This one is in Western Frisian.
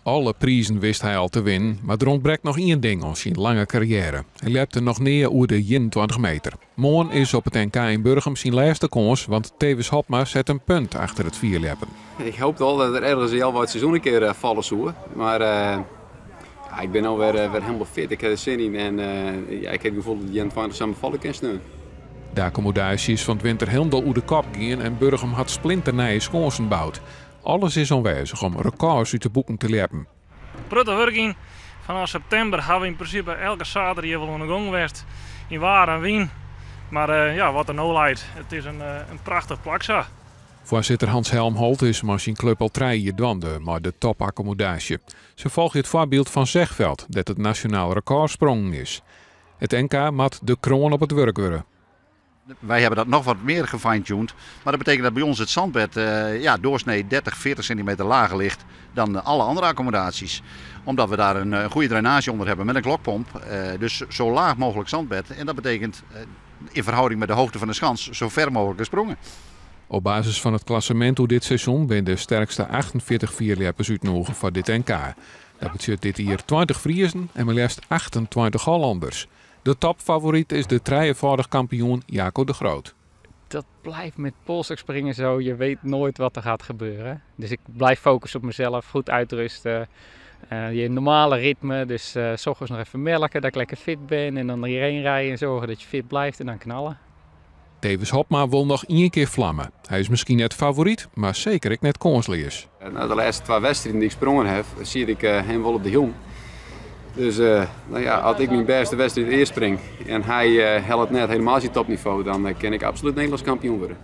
Alle prizen wist hy al te winnen, mar der ûntbrekt noch ien ding oan syn lange karriêre. Hy ljepte noch nea oer de 21 meter. Moarn is op it NK yn Burgum syn lêste kâns, want Thewis Hobma set in punt achter it fierljeppen. Ik hoopte al dat er ergens healwei it seizoen in kear eh, falle soe. Mar eh, ja, ik bin no wer, eh, wer hielendal fit. Ik ha der sin yn en ja, ik ha it gefoel dat 21 samar falle kin sneon. De akkommodaasje is fan 't winter hielendal oer de kop gien en Burgum hat splinternije skânsen boud. Alles is oanwêzich om rekôrs út de boeken te ljeppen. Protte wurk yn. Fanôf septimber ha we yn prinsipe elke saterdei hjir wol oan de gong west. Yn waar en wyn. Mar ja, wat der no leit, it is in prachtich plak sa. Foarsitter Hans Helmholt is mei syn klup al trije jier dwaande mei de topakkommodaasje. Se folgje it foarbyld fan Zegveld, dêr't it nasjonaal rekôr sprongen is. It NK moat de kroan op it wurk wurde. Wij hebben dat nog wat meer gefine-tuned. Maar dat betekent dat bij ons het zandbed ja, doorsnee 30, 40 centimeter lager ligt dan alle andere accommodaties. Omdat we daar een goede drainage onder hebben met een klokpomp. Dus zo laag mogelijk zandbed. En dat betekent in verhouding met de hoogte van de schans zo ver mogelijk gesprongen. Op basis fan it klassemint oer dit seizoen binne de sterkste 48 fierljeppers útnûge foar dit NK. Dat betsjut dit jier 20 Friezen en mar leafst 28 Hollanders. De topfavoryt is de trijefâldich kampioen Jaco de Groot. Dat blijft met polsstokspringen zo. Je weet nooit wat er gaat gebeuren. Dus ik blijf focussen op mezelf, goed uitrusten. Je normale ritme, dus 's ochtends nog even melken, dat ik lekker fit ben. En dan hierheen rijden en zorgen dat je fit blijft en dan knallen. Thewis Hobma wol noch ien kear flamme. Hy is miskien net favoryt, mar seker ek net kânsleas. Nei de lêste twa wedstriden dy't ik sprongen haw, siet ik him wol op de hielen. Dus no ja, as ik myn bêste wedstriid ea spring en hy hellet net helemaal syn topnivo, dan kin ik absolút Nederlânsk kampioen wurde.